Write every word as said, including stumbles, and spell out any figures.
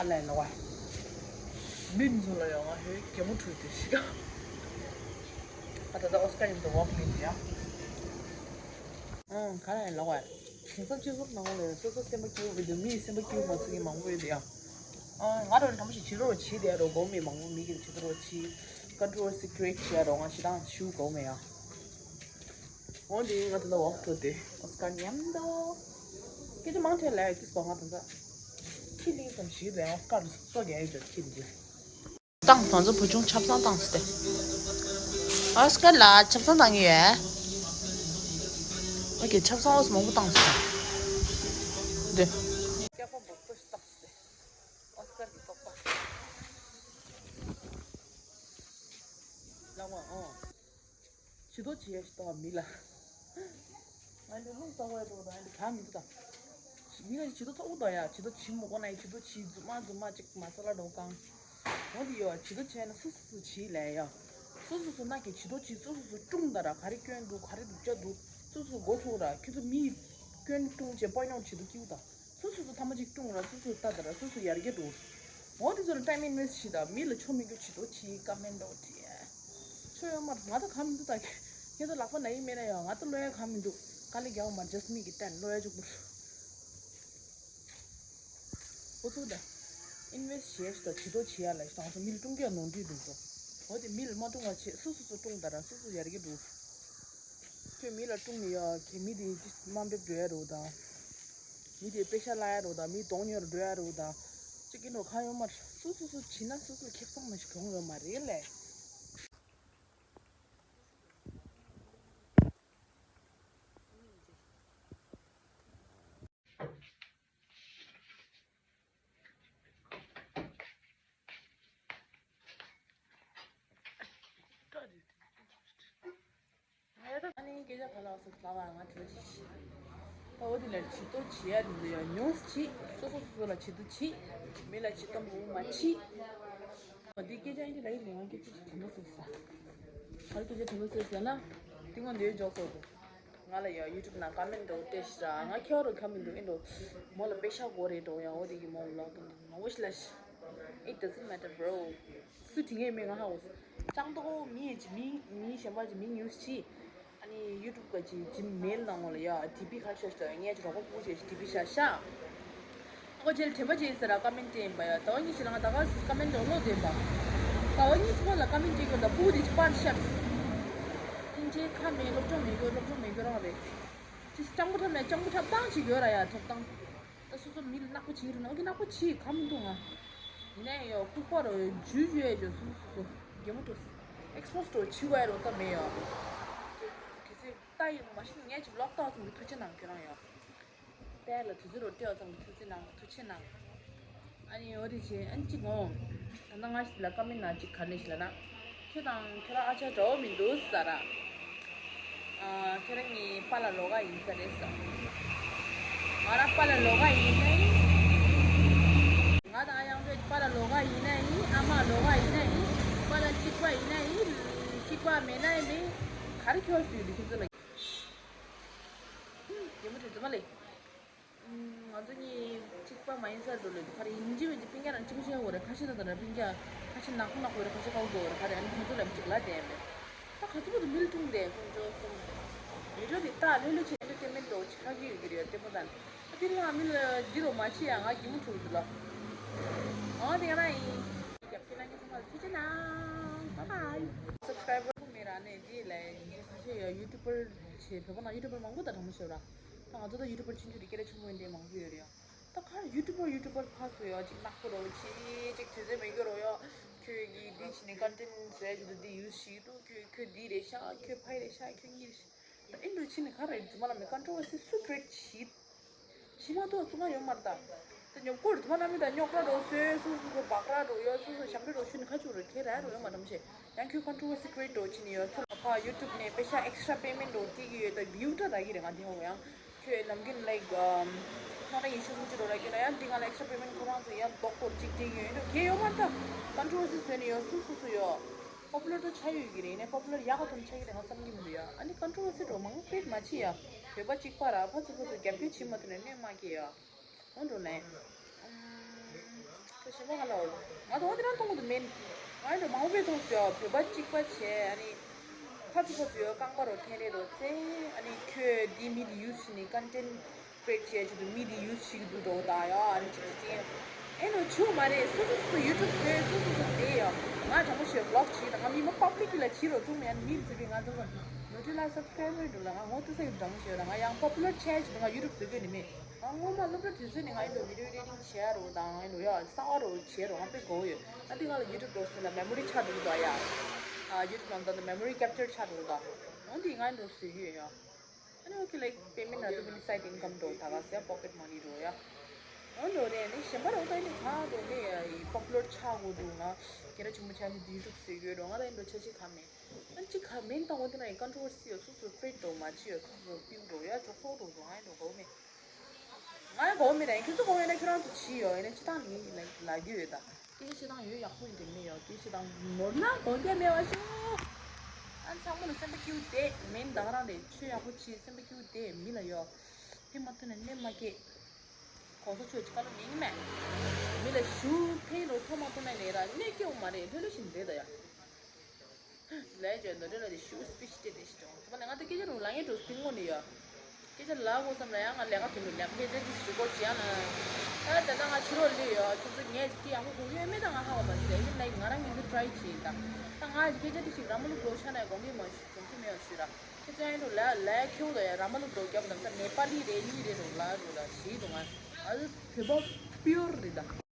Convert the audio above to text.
ལས་ལ་བ། མི་མི་ཚོ་ལ་ཡོང་ང་ཧེ་གད་མོ་འཁྲུད་དེ་ཤི། ཨ་ད་ད་ཨོ་སི་ཀར་ཡིན་དུ་ཝོག་མིན་ཡ། ཨང་ག་རེ་ལ་བ། དེང་སང་སྤྱི་ཚོགས་ནང་ལ་སོ་སོ་སེམས་པ་སྐྱིད་པོ་མི་འདུག་མིའི་སེམས་པ་སྐྱིད་པོ་མ་ཚོར་མཁན་མང་པོ་ཡོད་དེ་ཡ། ཨང་ང་རང་ལ་དྲང་པོ་ཞིག་བྱེད་རོགས་བྱེད་དེ་རོགས་གོ་མི་མང་པོ་མི་གིས་བྱེད་དེ་རོགས་བྱེད། ཀོན་ཊོ་ཝར་སི་ཀི་རི་ཨེ་ཊི་བྱེད་རོགས་ང་ཞེ་སྡང་ཞུ་གོ་མེད་ཡ། འོ་འདི་ང་ད་ལྟ་ཝོག་འགྲོ་དེ་ཨོ་སི་ཀར་མཉམ་དུ། སྐད་ཆ་མང་ཆེ་ལས་ཀྱིས་གོ་ང་ད་ལྟ། ཁྱི་ལིང་ཙམ་ཞིག་དེ་ཨོ་སི་ཀར་སོ་རྒྱག་ཡོད་ཀྱི་ཁྱི་འདི། བཏང་། ང་ཚོ་བུ་ཆུང་ཆབ་གསང་བཏང་སྟེ། ཨོ་སི་ཀར་ལ་ཆབ་གསང་བཏང་གི་ཡོད། ཨོ་ཀེ་ཆབ་གསང་ཨོ་སི་མང་པོ་བཏང་སྟེ། འདི། སྐྱག་པ་མང་པོ་ཞིག་བཏང་སྟེ། ཨོ་སི་ཀར་གྱི་བཙོག་པ། ལགས་འོང་། བྱི་དོར་བྱེད་ཡ་ཞིག་ལྟ་བ་མི་ལ། ང་འདི་རླུང་རྟ་བས་འགྲོ་དང་འདི་ག་མི་འདུག་ད། མི་ལ་བྱི་དོར་ཐོག་དང་ཡ་བྱི་དོར་བྱེད་མི་དགོས་ན་ཡ་བྱི་དོར་བྱེད་རྫུན་མ་རྫུན་མ་ཅིག་མ་ས་ལ་འགྲོ་གང་། འོ་འདི་ཡོད་བྱི་དོར་བྱས་ན་སུ་སུ་སུ་བྱེད་ལས་ཡ། སུ་སུ་སུ་ན་གི་བྱི་དོར་བྱེད་སུ་སུ་སུ་ཀྲུང་ད་ར་ག་རེ་སྐྱོན་འདུག་ག་རེ་སྡུག་ཅག་འདུག་སུ་སུ་མགོ་ཚོགས་ར་ཁྱོད་ཚོ་མིའི་སྐྱོན་ཀྲུང་བྱས་པ་ཉོང་བྱི་དོར་སྐྱིད་པོ་ད། སོ་སོ་སོ་ཐ་མ་གཅིག་ཀྲུང་ར་སོ་སོ་ལྟ་ད་ར་སོ་སོ་ཡར་རྒྱས་འགྲོ། འོ་དེ་ཚོ་ལ་ཊའིམ་ཨིན་ཝེ་སི་ཊི་བྱེད་ད་མི་ལ་ཆོ་མི་རྒྱུ་བྱི་དོར་བྱེད་ཀ་མེན་འགྲོ་བྱེད། ཆོ་ཡོད་མ་རེད་ང་ད་ག་མི་འདུག་ད་ཁྱེད་ཚོ་ལག་པ་ན་ཡིན་མེད་ན་ཡང་ང་ད་ལོ་ཡ་ག་མི་འདུག་དཀའ་ལས་རྒྱག་མ་རེད་ཇ་སི་མི་གི་ཏན་ལོ་ཡ་ཅུག་པུར། འོ་ཚོ་ད་ཨིན་ཝེ་སི་ཊི་བྱེད་ད་བྱི་དོར་བྱེད་ཡ་ལ་ཞིག་དང་སོ་མི་ལ་ཀྲུང་ག་ནོར་འཁྲུལ་འདུག་ཚོ། འོ་དེ་མི་ལ་མ་ཀྲུང་བ་བྱེད་སོ་སོ་སོ་ཀྲུང་ད་ར་སོ་སོ་ཡར་རྒྱས་འགྲོ། ཁྱོད་མི་ལ་ཀྲུང་ཡ་གི་མི་དེ་ཅིག་དམའ་འབེབས་འགྲོ་ཡ་རོ་དང་། མི་དེ་པེ་ཤ་ལ་ཡ་རོ་དང་མི་གདོང་ཉོར་འགྲོ་ཡ་རོ་དང་། ཅིག་གི་ནོ་ཁ་ཡོད་མ་རེད། སོ་སོ་སོ་བྱིན་ན་སོ་སོ་ཁེ་བཟང་མ་ཞིག་གྱོང་ཡོད་མ་རེད་ལས། ཨ་ནི་སྐད་ཆ་ག་ལ་སོགས་ལ་བ་ང་དྲི་བ་ཞིག་ཨོ་དེ་ལ་བྱི་དོར་བྱེད་ཡ་དེ་ཚོ་ཡང་ཉུང་སུ་བྱེད། སོ་སོ་སོ་སོ་ལ་བྱི་དོར་བྱེད། མི་ལ་བྱི་དོར་མང་པོ་མ་བྱེད། འོ་དེ་སྐད་ཆ་ཡིན་གྱི་ལ་ཡིན་ལས་ང་སྐད་ཆ་ཞིག་དྲན་པ་སོགས་ས། ག་རེ་སྐད་ཆ་དྲན་པ་སོགས་ཟེར་ན། དེ་སྔོན་འདིའི་འཇོག་སོགས་དུ། ང་ལ་ཡང་ཡུ་ཊུབ་ནང་ཀ་མེན་འདྲ་བོ་སྤྲད་ཤི་ར་ང་ཁྱེད་རང་ཀ་མེན་འདུག་ཨེ་འགྲོ། མོ་ལ་པེ་ཤ་དགོས་རེད་འགྲོ་ཡང་འོ་དེ་གི་མོ་ལ་ལོག་གི་འདུག་མང་པོ་ཞིག་ལ་ཤི། It doesn't matter, bro. སུ་དྲི་ངེས་མེད་ང་ཧ་འོ། ཅང་ཏོ་མི་ཡི་མི་མི་གཞན་པ་ཅིག་མི་ཉུས་ཅི། ཨ་ནི་ཡུ་ཊུབ་ག་ཅི་ཇི་མེལ་ནང་ལ་ཡ་ཌི་པི་ཁ་ཤས་ཤིག་ངས་ཅི་རོགས་པ་སྤུ་ཅེས་ཌི་པི་ཤ་ཤ། ཨ་ཁོ་ཇེལ་དྲན་པ་ཅན་ཟེར་ར་ཀ་མེན་ཊི་ཡིན་པ་ཡ། ཟླ་བ་གཉིས་ཤིག་ལ་ང་ད་ག་ཀ་མེན་ཊི་འོ་ལོ་དེ་ཡིན་པ། ཟླ་བ་གཉིས་སྔོན་ལ་ཀ་མེན་ཊི་ཅིག་གོ་ད་སྤུ་དེ་ཅི་པར་ཤར། ཨིན་ཇིའི་ཁ་མེད་སློབ་སྦྱོང་མེད་གོ་སློབ་སྦྱོང་མེད་གོ་རང་རེད། ཅི་སྤྱང་པོ་ཐབས་མེད་སྤྱང་པོ་ཐབས་སྟངས་ཅིག་ཡོད་ར་ཡ་ཐོབ་ཐང་། ད་སོ་སོ་མི་ལ་ནག་པོ་བྱེད་རུ་ན་འོ་གི་ནག་པོ་བྱེད་ག་མི་འདུག་ང་། ཡིན་ན་ཡང་ཡོ་ལྐུགས་པ་རོ་ཇུས་ཇུས་ཡ་ཇོ་སོ་སོ་སོ་གད་མོ་འགྲོ། ཨེག་སི་པོ་སི་འགྲོ་བྱེད་དགོས་ཡ་རོ་ད་མེད་ཡོ། གལ་སྲིད་ལྟ་ཡི་མ་ཤེས་ངས་ཅིག་ལོག་ལྟ་ཙམ་གི་ཐུགས་རྗེ་གནང་ཁྱོད་རང་ཡོ། པད་ལ་དུས་ཚོད་རོ་སྤྲད་ཙམ་གི་ཐུགས་རྗེ་གནང་ཐུགས་རྗེ་གནང་། ཨ་ནི་འོ་དེ་བྱས་ཨ་ནི་གཅིག་འོང་། ད་ལྟ་ང་ཞིག་ལ་ཀ་མེན་ན་གཅིག་ག་ནས་ཤི་ལ་ན། ཁྱོད་དང་ཁྱོད་རང་ཨ་ཅག་འདྲ་བོ་མི་འདུག་ཟེར་ར། ཨ་ཁྱོད་རང་གཉིས་པཱ་ལགས་ལོགས་ཀ་ཡིན་ས་རེད་ཟེར། ང་རང་པཱ་ལགས་ལོགས་ཀ་ཡིན་ནའི། ང་དང་ཨ་ཡང་ཁྱོད་པཱ་ལགས་ལོགས་ཀ་ཡིན་ནའི་ཨ་མ་ལོགས་ཀ་ཡིན་ནའི་པཱ་ལགས་གཅིག་པ་ཡིན་ནའི་གཅིག་པ་མེད་ནའི་མེད། ག་རེ་ཁྱོད་སུ་ཡོད་དུ་ཁྱོད་ཚོ་ལ། ཡོད་མ་དྲིས་ཙམ་མ་ལས། ང་ཚོ་གཉིས་གཅིག་པ་མ་ཡིན་ས་འགྲོ་ལེ་ག་རེ་ཡིན་གཅིག་མིན་གཅིག་སྤུན་ཀྱག་རང་གཅིག་པ་ཤེས་འོ་རེད། ཁ་ཤས་ད་ད་ར་སྤུན་ཀྱག་ཁ་ཤས་ནག་པོ་ནག་པོ་རེད། ཁ་ཤས་ཁ་བོ་རེད། ག་རེ་ཨ་ནི་ཁོང་ཚོ་ལ་གཅིག་ལ་བསྟན་མེད། ད་ག་ཚོད་པོ་དུ་མིལ་ཀྲུང་དེ་ཁོང་ཚོ་གསུམ་བི་ཌིའོ་དེ་ལྟ་ལྷོད་ལྷོད་བྱས་ཨེན་ཊར་ཊེན་མེན་ཊི་འདྲ་བོ་ཆགས་ཀྱི་ཡོད་ཀྱི་རེད། ལྟད་མོ་ད་ད་དེ་ལ་མི་ལ་འདི་རོ་མ་བྱེད་ཡ་ང་གི་མུ་ཁྲུག་འདུག་ལ། ཨ་དེ་ག་རང་ཡིན། རྒྱབ་སྐྱོར་གནང་མཁན་ཚང་མ་ལ་ཐུགས་རྗེ་གནང་། བྷའི་བྷའི། སབ་སི་ཀ་རའེ་བར་མེད་ར་ནས་དེ་ལ་ཁ་ཤས་ཡ་ཡུ་ཊུབ་པར་བྱེད་བོད་པ་ནང་ཡུ་ཊུབ་པར་མང་པོ་ད་དྲང་མོ་བཤད་ར། ད་ང་ཚོ་ད་ཡུ་ཊུབ་པར་ཆུང་ཆུང་རེད། སྐད་གྲགས་ཆེན་པོ་ཡིན་དེ་མང་པོ་ཡོད་རེད་ཡ། ད་ག་རེ་ཡུ་ཊུབ་པར་ཡུ་ཊུབ་པར་ཕར་ཚུར་ཡ་ཅིག་ནག་པོ་རོ་ཅིག་ཅིག་དུས་ཚོད་མེད་གི་རོ་ཡ། ཁྱོད་ཀྱིས་འདི་བྱས་ནས་ཀོན་ཊེན་ཊི་བཟོ་ཡ་ཅིག་འདུག་འདི་ཡུ་སི་བྱེད་འདུག་ཁྱོད་ཁྱོད་འདི་རེད་ཤག་ཁྱོད་ཕ་ཡི་རེད་ཤག་ཁྱོད་གཉིས་རེད་ཤག་ད་ཨིན་འགྲོ་ཕྱིན་ནས་ག་རེ་རྫུན་མ་ལ་མེད། ཀོན་ཊོ་བར་སི་སུ་ཀི་རི་ཨེ་ཊི་བྱེད། བྱེད་མ་ཐུབ་ཚུགས་ང་ཡོད་མ་རེད་ད། ད་ཉོབ་ཀོ་རྫུན་མ་ལ་མེད་ད། རྙོག་དྲ་འགྲོ་བཟོས་སོ་སོ་སོ་སྦག་ར་འགྲོ་ཡོད་སོ་སོ་ཞབས་འདྲེན་འགྲོ་ཤུལ་ནས་ཁ་ཆུ་རེད་ཁེ་ར་རོ་ཡོད་མ་འགྲམ་ཤེས། ཡང་ཁྱོད་ཀོན་ཊོ་བར་སི་ཀི་རི་ཨེ་ཊི་འགྲོ་ཕྱིན་ནས་ཡོད་ཚུལ་ལ་ཕ་ཡུ་ཊུབ་ནས་པེ་ཤ་ཨེག་སི་ཊ་ར་པེ་མེན་ཊི་འགྲོ་སྟེར་གི་ཡོད་ད་བིའུ་འདྲ་རག་གི་རེད། ང་དེ་ཧོ་ཡང་ཁྱོད་ནམ་རྒྱུན་ལའིག་ཁོང་རང་ཡིན་ཤུགས་སུ་ཅི་འགྲོ་རག་གི་ན་ཡང་འདི་ང་ལ་ཨེག་སི་ཊ་པེ་མེན་ཊི་ཁོ་རང་ཚོ་ཡང་རྡོག་པོར་གཅིག་སྟེར་གི་ཡོད་འགྲོ་གེ་ཡོད་མ་རེད་ད། ཀོན་ཊོ་བར་སི་བཟོས་ནས་ཡོད་སོ་སོ་སོ་ཡོད། པོ་པུ་ལར་དུ་ཆགས་ཡོད་ཀྱི་རེད། ཡིན་ནའི་པོ་པུ་ལར་ཡག་ག་ཐོན་ཆགས་ཀྱི་རེད་ང་བསམ་གྱི་མི་འདུག་ཡ། ཨ་ནི་ཀོན་ཊོ་བར་སི་འགྲོ་མང་སྤེལ་མ་བྱེད་ཡ། བོད་པ་གཅིག་པ་ར་ཕ་ཚུ་ཕ་ཚུ་རྒྱབ་སྐྱོར་བྱེད་མ་ཐུབ་ན་གནོད་མ་སྐྱེལ་ཡ། འོ་འགྲོ་ལེ། ཁ་ ཆེན་པོ་ཧ་ལ་འོ། ང་དང་འོ་དེ་རང་མཐོང་གི་འདུག་མིན། ང་ཡིན་འགྲོ་མང་པོས་མཐོང་སོང་བོད་པ་གཅིག་པ་བྱས་ཨ་ནི། ཁ་ཚུ་ཁ་ཚུ་ཡོད་རྐང་པ་རོ་འཐེན་རེ་རོ་ཚེ་ཨ་ནི་ཁྱོད་འདི་མི་འདི་ཡུ་ཤི་ནི་ཀོན་ཊེན་ཊི་ཀི་རི་ཨེ་ཊི་བྱས་ཆེད་དུ་མི་འདི་ཡུ་ཤི་གི་འདུག་འགྲོ་ད་ཡ་ཨ་ནི་གཅིག་གཅིག་ཅིག་ཨེ་ནོ་ཆུ་མ་རེད། སོ་སོ་སོ་ཡུ་ཊུབ་བཟོས་སོ་སོ་སོ་བསྡད་ཡ། ང་དྲང་པོ་ཞིག་བི་ལོག་བྱེད་ད། ང་མི་མ་པབ་ལིག་གི་ལ་བྱེད་རོགས་ཐུབ་མེད། ཨ་ནི་མི་ཚོ་གི་ང་ཚོ་ལ་ནོ་ཊི་ལ་སབ་སི་ཀ་རའི་བར་འགྲོ་ལ་ང་ངོ་ཐུག་ས་ཡོད་དྲང་པོ་ཞིག་ད། ང་ཡང་པོ་པུ་ལར་ཆགས་ཆེད་དུ་ང་ཡུ་ཊུབ་བཟོ་གི་ནི་མེད། ང་སྔོན་མ་སློབ་གྲྭ་དུས་ཚོད་ནས་ང་ཡིན་འགྲོ་བི་ཌི་ཡོ་ཨེ་ཌི་ཊིང་བྱེད་ཡ་རོ་དང་ཡིན་འགྲོ་ཡ་གསར་བ་རོ་བྱེད་རོ་ང་དཔེ་དགའ་བོ་ཡོད། ཨ་འདི་ང་ལ་ཡུ་ཊུབ་འགྲོ་ཟེར་ལ་མེ་མོ་རི་ཆགས་འདུག་ད་ཡ། ཨ་ཡུ་ཊུབ་ནང་ད་ད་མེ་མོ་རི་ཀེབ་ཅར་ཆགས་འདུག་ད། འོན་ཏེ་ང་ཡིན་འགྲོ་ཟེར་གྱི་ཡོད་ཡ། ཨ་ནི་ཨོ་ཁེ་ལའིག་པེ་མེན་ན་དུ་མི་ནི་སའིཌ་ཨིན་ཀམ་འགྲོ་ད་ག་ཟེར་པོ་ཀེཊ་མ་ནི་འགྲོ་ཡ། འོན་འགྲོ་རེད་ནི་གཞན་པ་རོ་ད་ཡིན་ནི་ག་འགྲོ་ནི་ཡ་ཡི་པོ་པུ་ལར་ཆགས་དགོས་འདུག་ང་སྐད་གྲགས་ཆེན་པོ་ཆགས་ནི་དུ་ཡུ་ཊུབ་ཟེར་གྱི་ཡོད་འགྲོ་ང་ད་ཡིན་འགྲོ་ཆ་ཤས་ག་མེད། ཨ་ཅི་ག་མེན་ད་འོ་དེ་ན་ཡི་ཀོན་ཊྲོ་ཝར་སི་ཡོད་སོ་སོ་ཀྲི་ཨེཊ་འགྲོ་མ་བྱེད་ཡོད་སོ་སོ་པིའུ་འགྲོ་ཡ་ཅོག་ཙོག་འགྲོ་འགྲོ་ང་ཡིན་འགྲོ་དགའ་བོ་མེད། ང་ཡང་དགའ་བོ་མེད་ར་ཡིན། ཁྱོད་ཚོ་དགའ་བོ་ཡོད་ན་ཁྱོད་རང་ཚོ་བྱིས་ཡོད་ཡིན་ན་སྤྱི་བཏང་ལས་ལ་རྒྱུ་ཡོད་ད། སྐད་ཆ་བཤད་སྟངས་ཡོད་ཡག་པོ་ཡིན་དེ་མེད་ཡོད་སྐད་ཆ་བཤད་སྟངས་ནོར་ན་དགོངས་འགལ་མེད་པ་ཞུ། ཨ་ཚང་མ་ལ་སེམས་པ་སྐྱིད་པོ་བསྡད་མིན་ད་ག་རང་རེད། ཆོས་ཡག་པོ་བྱེད་སེམས་པ་སྐྱིད་པོ་བསྡད་མི་ལ་ཡོད་ཕན་མ་ཐོགས་ན་གནོད་མ་སྐྱེལ། གོང་ས་མཆོག་ཅི་བཀའ་སློབ་མིན་མེད། མི་ལ་ཞུ་ཕན་རོ་ཐོག་མ་ཐོག་ན་ལས་ར་གནོད་སྐྱེལ་བ་མ་རེད་ལྷོད་ལྷོད་བཞིན་རེད་ད་ཡ། ལས་ཀྱི་འདོད་འདོད་ལ་དེ་ཤུགས་སྤི་ཆི་སྟེ་དེ་ཞིག་ཀྱང་ཚོ་ནས་ང་དེ་སྐད་ཆ་རུ་ལ་ངའི་འགྲོ་སྟེ་ངོ་ནས་ཡོད། སྐད་ཆ་ལ་གོ་བསམ་ལ་ཡང་ང་ལས་ཀ་དེ་རུ་ལས་སྐད་ཆ་དེ་ཞུ་སྐོར་བྱེད་ཡ་ན། ད་ད་ལྟ་ང་ཕྱི་རོལ་ལུས་ཡོད་ཁྱོད་ཚོ་ངས་སྐད་ཡག་པོ་གོ་གི་ཡོད་མེད་ད་ང་ཧ་གོ་མ་ཤེས་ད་ཡིན་ལ་ང་རང་ངས་འདི་ཊ་རའི་བྱེད་ཡིན་ད། ད་ང་སྐད་ཆ་དེ་ཞིག་ར་མ་ལུག་འགྲོ་ཆ་ནས་དགོངས་གི་མ་ཞུ་དགོངས་གི་མེད་ཞུ་ར། ཁྱོད་ཚོ་ཡང་འགྲོ་ལ་ལས་ཁྱོད་ད་ཡ་ར་མ་ལུག་འགྲོ་རྒྱབ་དང་ད་ནེ་པ་ལི་རེད་ཡིན་རེད་རུ་ལ་རུ་ལ་ཞིག་འགྲོ་ང་ཨ་བོད་པ་པིའུར་རེད་ད།